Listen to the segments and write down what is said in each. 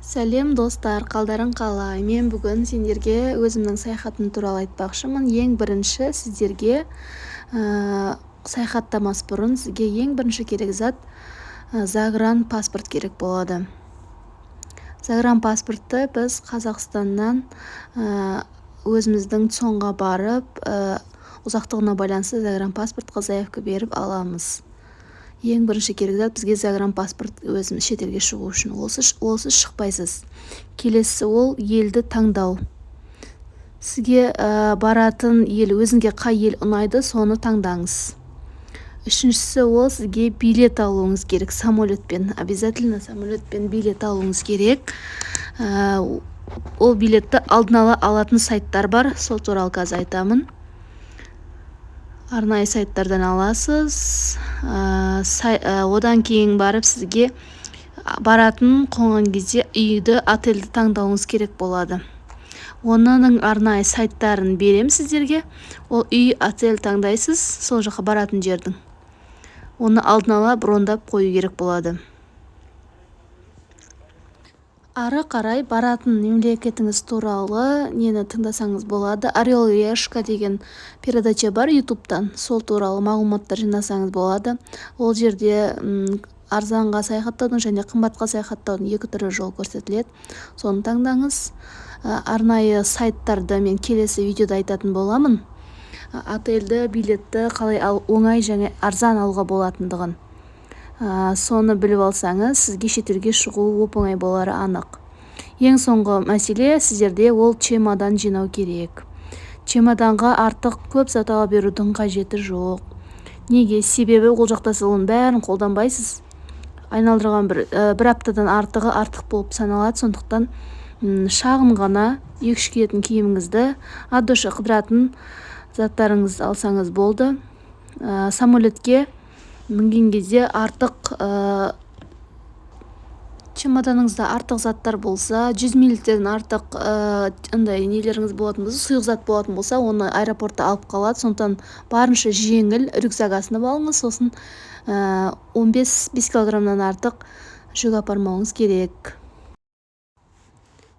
Сәлем, достар! Қалдарың қалай? Мен бүгін сендерге өзімнің саяхатым туралы айтпақшымын. Ең бірінші сіздерге саяхаттамас бұрын сізге ең бірінші керек зат загранпаспорт керек болады. Загранпаспортты біз Қазақстаннан өзіміздің ЦОНға барып, ұзақтығына байланысты загранпаспортқа заявка беріп аламыз. Ең бірінші керек зат бізге загранпаспорт, өзіміз шетелге шығу үшін. Олсыз шықпайсыз. Келесі ол елді таңдау. Сізге баратын ел, өзіңге қай ел ұнайды, соны таңдаңыз. Үшіншісі ол сізге билет алуыңыз керек самолетпен. Обязательно самолетпен билет алуыңыз керек. Ол билетті алдын ала алатын сайттар бар, сол туралы қазір айтамын. Арнайы сайттардан аласыз. Одан кейін барып сізге баратын, қонған кезде үйді, отельді таңдауыңыз керек болады. Оның арнайы сайттарын беремін сіздерге. Ол үй, отель таңдайсыз сол жаққа баратын жердің. Оны алдын ала брондап қою керек болады. Ары қарай баратын мемлекетіңіз туралы нені тыңдасаңыз болады. «Орел и решка» деген передача бар Ютубтан, сол туралы мағлұматтар жинасаңыз болады. Ол жерде арзанға саяхаттаудың және қымбатқа саяхаттаудың екі түрлі жол көрсетіледі, соны таңдаңыз. Арнайы сайттарды мен келесі видеода айтатын боламын, отельді, билетті қалай оңай және арзан алуға болатындығын. Соны біліп алсаңыз, сізге шетелге шығу оп оңай болары анық. Ең соңғы мәселе сіздерде ол чемодан жинау керек. Чемоданға артық көп зат ала берудің қажеті жоқ. Неге? Себебі ол жақта сіз оның бәрін қолданбайсыз. Айналдырған бір аптадан артығы артық болып саналады. Сондықтан шағын ғана екі үш киетін киіміңізді, от души қыдыратын заттарыңызды алсаңыз болды. Самолетке мінген кезде артық чемоданыңызда артық заттар болса, 100 миллилитрден артық андай нелеріңіз болатын болса, сұйық зат болатын болса, оны аэропортта алып қалады. Сондықтан барынша жеңіл рюкзак асынып алыңыз. Сосын 15 килограммнан артық жүк апармауыңыз керек.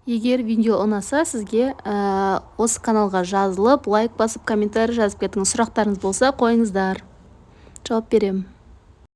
Егер видео ұнаса сізге, осы каналға жазылып, лайк басып, комментарий жазып кетіңіз. Сұрақтарыңыз болса, қойыңыздар, жауап беремін.